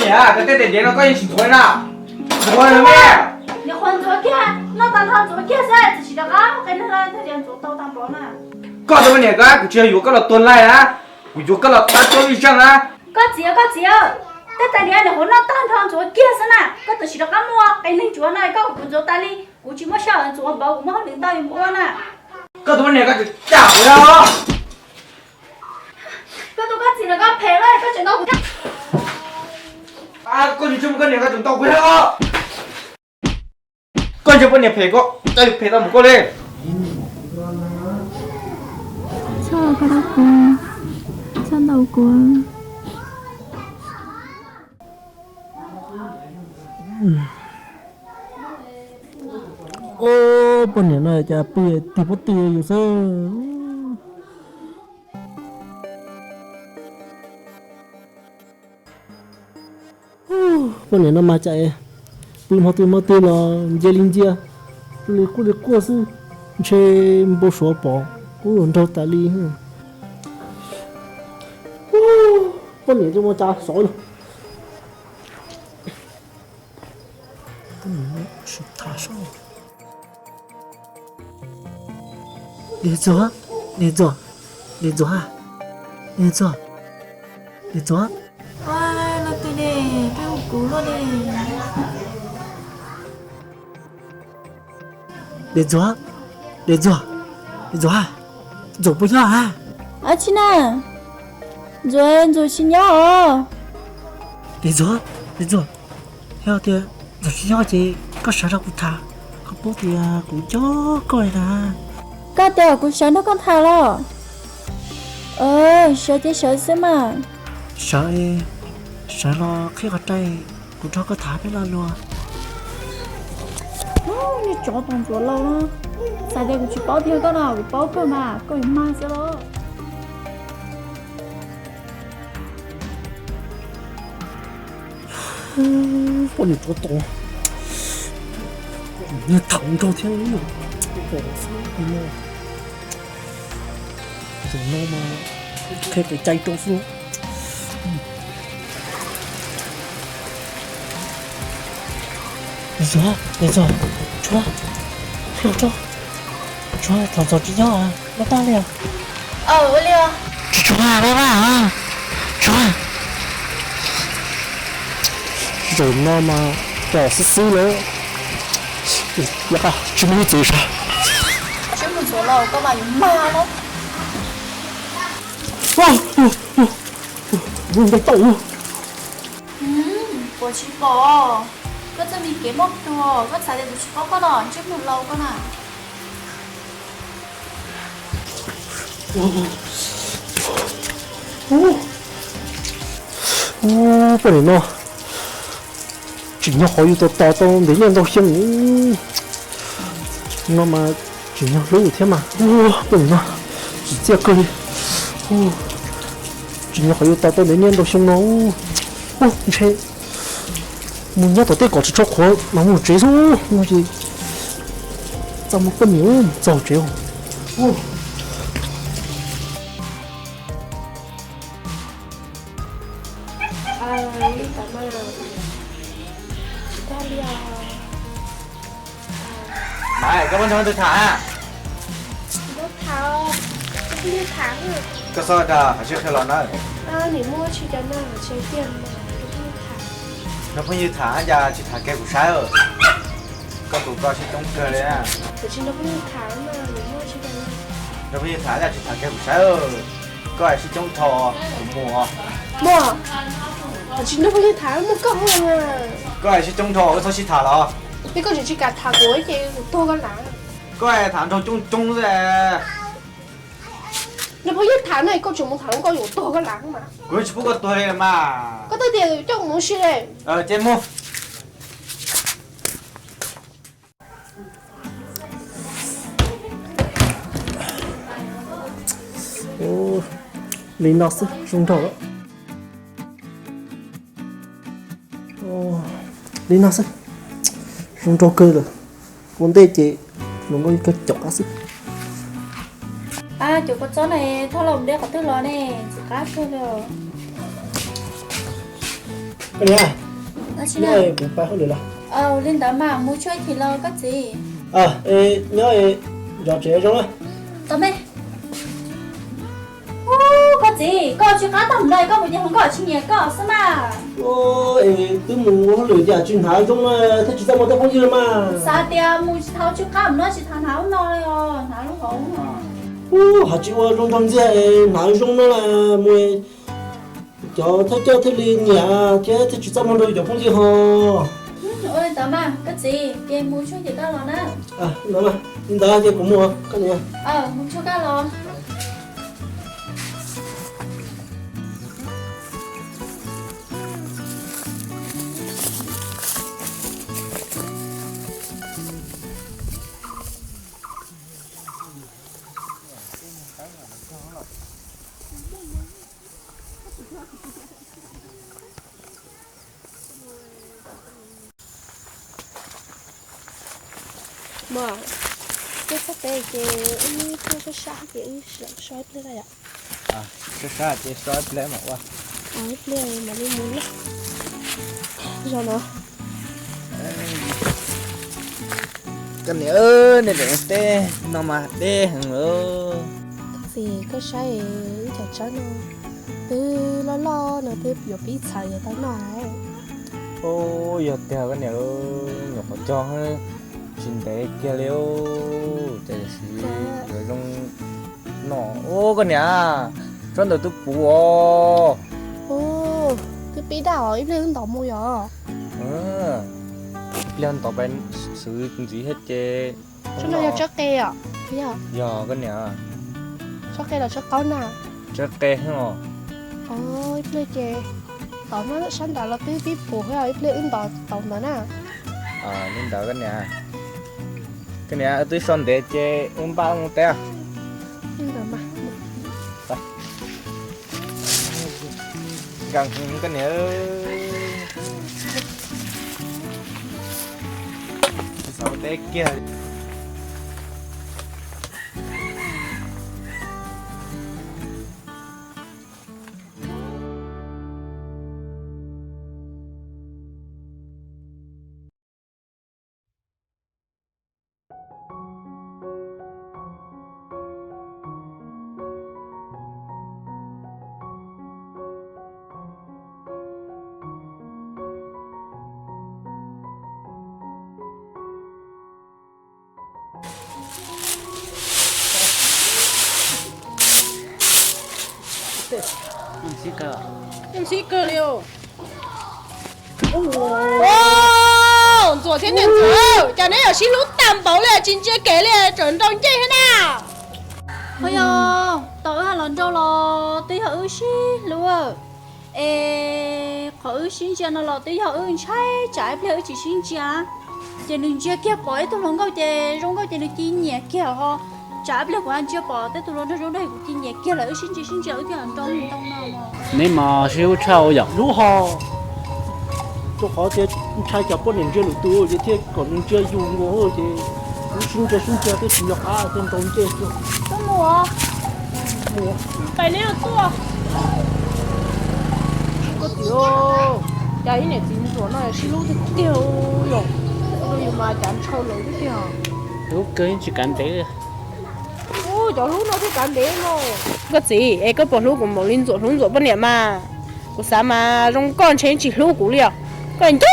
Koj tej tais diav no koj yeej tsis ntxuav na. Ntxuav, niam qhuav ntxuav kiag, noj tag nrho ntxuav kiag xwb, tsis rov qab muaj qe neeg li, ntxuav tau tag npaum na. Koj tus poj niam ko, kuv tsis yog yuav koj los tua laij na, kuv yuav koj los tab cuab ib zaug na. Koj txiv, koj txiv, tej tais diav niam qhuav noj tag nrho ntxuav kiag xwb na, koj twb tsis rov qab muaj qe neeg ntxuav na, koj kom kuv ntxuav tas li, kuv tsis muaj sij hawm ntxuav npaum, kuv muaj hauj lwm ntau yuav mus ua na. Koj tus poj niam ko tseem cam kuv thiab. Koj tus koj txiv no koj phem lawm, koj tseem ntaus kuv thiab. Koj tsis ntseeg koj niam ko tseem ntaus kuv thiab. Koj ntseeg poj niam phem ko, coj yus phem tau mus koj li. Txhob koj dab kuv, txhob ntaus kuv. Ub, poj niam no cas pw tig pob tw yus xwb. Poj niam no mas cas pw hmo twg hmo twg los ncia li ncia, li quaj li quaj xwb, ntshe npau suav pom kuv yuav nraug tas li. Poj niam coj mus cas xov los. Niam Ntxuag, niam Ntxuag, niam Ntxuag, niam Ntxuag, niam Ntxuag. Ua, leej twg ne? Peb hu kuv luaj ne. Niam Ntxuag, niam Ntxuag, niam Ntxuag, Ntxuag puas nyob hab? Ab tsi na, Ntxuag, Ntxuag tsis nyob os. Niam Ntxuag, niam Ntxuag, yog tias Ntxuag tsis nyob ces koj sawv nrog kuv tham, koj paub tias kuv nco koj li na. Koj tias kuv sawv nrog koj tham los? Sawv ces sawv xwb mas. Sawv, sawv los qhib qhov rai, kuv nrog koj tham peb lo lus. Nej tsov tus Ntxuav Laus no, xav tias kuv tsis paub tiag koj no, kuv paub kawg mas, koj yuav mag xwb los. Poj niam tsov tom, niag tham nraug thiab. Zaum no mas qhia kev cai rau xwb. Niam Ntxuag, niam Ntxuag, tshuav, tshuav, tshuav, Ntxuag tsis nyob, nyob tag li os. Tsis tshuav, tshuav. Zaum no mas pom xwb xwb lawm. Tsis muaj lub txim sav. Tsis muaj txim los koj mas yuav mag lawm. Ntau tau. Puas tsis pom, koj txoj me kev muaj tuag, koj xav tias kuv tsis paub koj los ntsej muag laus koj na. Ub, poj niam no tsim nyog qhov yus tos tos tau ntev niaj ntau xyoo no mas tsim nyog hlub thiab mas. Ub, poj niam no tsim txiaj kawg li. Tsim nyog qhov yus tos tau ntev niaj ntau xyoo no. Ub, ntshe mus nyob tom tej kom tsis tshua qhuav mas mus tsev xwb no ces txaj muag poj niam txog tsev. Mas koj muab nrog leej twg tham? Koj txhob dag hais sib qhia los na. Nrog phooj ywg tham cas tsis tham kiag kuv saib. Koj tus koj sib coob kawg li. Nrog phooj ywg tham cas tsis tham kiag kuv saib. Koj hais sib coob dhau, kuv mus. Muaj, tsis nrog phooj ywg tham muaj koj. Koj hais sib coob dhau, koj txhob sib tham los. Peb koj tseem tsis kam tham kuv ces kuv tuag koj lav. Koj tham nrog coob coob xwb. Nrog phooj ywg tham no koj tseem mus tham koj yuav tuag koj lav mas. Kuv tsis pub koj tuag li mas. Koj twb tias coj kuv mus si li. Ces mus. Li no xwb zoo nraug. Li no xwb zoo nraug kawg lawm. Ua ntej ces hluas nkauj kawg caum qab xwb. Cov kua txob no thauj los deb qhov twg los ne, ntxim qab kawg li. Koj niam, nyob kuv pab hauj lwm los? Li ntawd mas mus tshuaj chim los koj txiv. Nyob zov tsev zoo na. Tau me. Koj txiv, koj tsis qab tag mus no koj puas cia hluas nkauj tsis nyiam koj xwb mas? Twb mus ua hauj lwm cas tsis hnav zoo na, thiaj tsis txaj muag tej phooj ywg mas. Xav tias mus tsis tau tsis qab mus no tsis tau hnav ub no li os, hnav lub hauv. Ub, hais tsis ua zoo nraug ntxiag, hnav zoo no las mus cov thawj coj thiaj li nyiam thiab thiaj tsis txaj muag rau cov phooj ywg ho. Ua li ntawd mas koj txiv, ces mus tshuaj chim koj los na. Li ntawd ces kuv mus, koj niam. Mus tshuaj koj los. Muam, koj sab pem ces wb nyob sab sab ces wb sim so ib pliag yom. Sab sab ces so ib pliag mam ua. Ib pliag mam li mus na. Zaum no. Koj niam, nej daim teb no mas deb heev lawm. Txiv, koj saib ib cov tsawb no, twb loj loj no twb yuav pib txhawv yuav tau noj lawm. Ub, yog tiag koj niam, nyuam qhuav cog tsis ntev kiag li, ces yuav zoo noj. Ub, koj niam, tsob ntawd twb puv os. Ub, twb pib daj os, ib pliag wb ntov mus yom. Ib pliag ntov pais xwv ntxiv thiab ces. Tsob no yog tsob qe os? Yog koj niam. Tsob qe los tsob qaub na? Tsob qe os. Ib pliag ces tov no sab nrad los twb pib puv thiab, ib pliag wb ntov tau ntawd na. Li ntawd koj niam. Koj niam, twb so ntev ces wb npaj mus teb. Nkag heev koj niam. Xav ua teb kiag. Yeej sib kawg li. Ntxuam thiab niam ntxawm, cas neb yuav sib hlub tag npaum li tsis ntsia kev li, tseem nrau ncej thiab na. Ho yog tau wb los nrau los twb yog wb sib hlub, es qhov wb sib ntsia no los twb yog wb ntshai tsam ib pliag wb tsis sib ntsia ces nws ntsia kiag pom ib tug hluas nkauj ces zoo nkauj ces nws cia nyiam kiag ho. Tsam ib pliag kuv ntsia pom tej tus hluas nraug zoo nraug kuv cia nyiam kiag lawm wb sib ntsia sib ntsia wb thiaj nrau ntau no. Neb mas sib hlub tshaj yom. Hlub ho. Rau qhov tias ntshai cov poj niam ntsia lwm tus ces thiaj kom nws ntsia yus nkaus ces wb sib ntsia sib ntsia thiaj tsis nco qab thiaj nrau ncej. Koj mus, mus pais neb tuaj. Koj txiv, cas ib niam txiv ntxuam no sib hlub tiag tiag yom. Ua rau yus mas cas ntshaw lawv tiag tiag. Hlub kawg yeej tsis kav ntev. Ub, cov hlub no thiaj kav ntev no. Koj txiv, es koj puas hlub kuv npaum li ntxuam hlub ntxuam poj niam mas? Kuv xav mas zoo koj ntshe tsis hlub kuv li os. Koj nco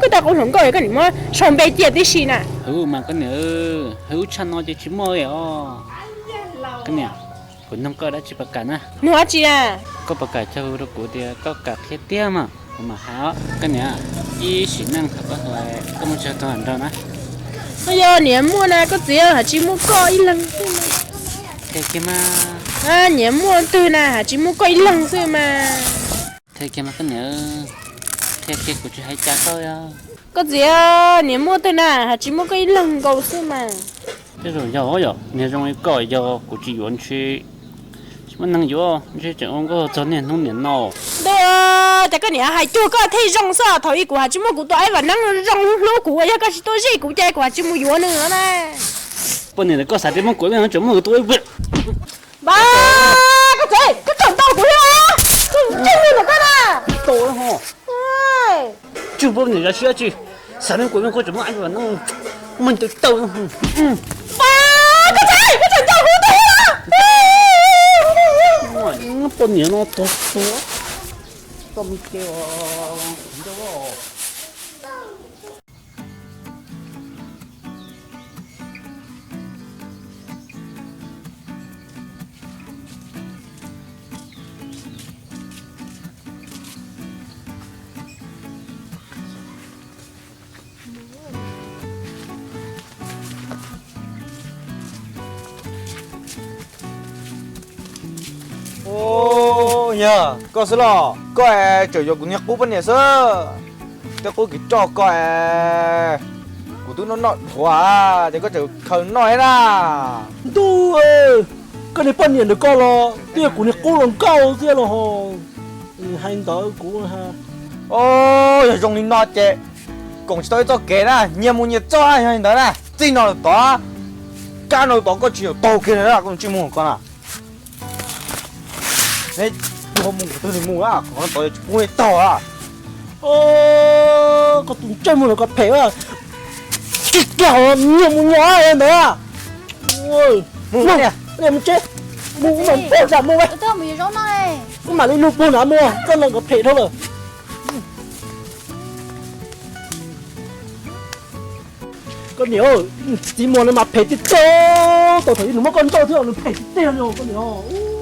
koj tau qau hluas nkauj koj nim muab sau npe cia tib si na. Hlub mas koj niam, hlub tshaj no ces tsis muaj li os. Koj niam, kuv nug koj dab tsi puas kam na? Nug dab tsi na? Koj puas kam caug rau kuv tias koj kam qhia tiag mas kuv mam hais os. Koj niam, ib sim neej thaum koj hais koj muaj tsawg tug hluas nraug na? Yog niam muaj na koj txiv, hais tsis muaj koj ib leeg xwb mas. Niam muaj twg na, hais tsis muaj koj ib leeg xwb mas. Qhia kiag mas koj niam, qhia kiag kuv tsis hais cas koj. Koj txiv, niam muaj twg na, hais tsis muaj koj ib leeg nkaus xwb mas. Tej zaum yog yom, niag zoo li koj yog kuv tsis yuav ntshe tsis muaj neeg yuav, ntshe tseem ua nkauj txog niaj hnub niam no. Ntuj, cas koj niam hais cuag koj thiaj zoo xwb, thaum ub kuv hais tsis muaj kuv tus Aib Vam Neeb zoo hlub kuv, yog koj tsis tuaj zij kuv ces kuv hais tsis mus yuav nws na. Poj niam ntawd koj xav tias muab kuv ib leeg tseem muab kuv tua ib pliag. Koj txiv, koj txawm ntaus kuv thiab, tseem ntsej muag ntawm koj na. Tsis pub niam yog siab tsis, xav neeg kuv neeg kuj tseem muaj neeg muaj tus tau. Koj tseem nco kuv tiag. Poj niam no tuag tuag. Tau me ke. Yog koj xwb los? Koj tseem yuav kuv niag qub poj niam xwb. Tej qub kis roj koj, kuv twb noj noj dhuav ces koj tseem khaws noj na. Ntuj, koj niag poj niam ntawm koj los twb yog kuv niag qub los nkauj thiab los ho hais ntawd kuv. Yog zoo li no ces koom tsis tau ib txoj kev na, nyias mus nyias txoj na, yog li ntawd na, txij no lawm tod, kab no tod koj tsis yuav taug kiag na, koj mus tsis mus koj na. Neb ho mus qhov twg mus na, qhov no tod tsis pub neb taug a. Koj tus ntsej muag no koj phem, tsis kiag nyias mus nyias ntawd. Mus, mus tsev, mus, mus pem zam mus, wb mam li lug puag nrad mus, koj no koj phem dhau lawm. Koj niam, txiv muag no mas phem tiag tiag, tau thaum ub nws muab koj nrauj thiab nws phem tiag tiag li koj niam.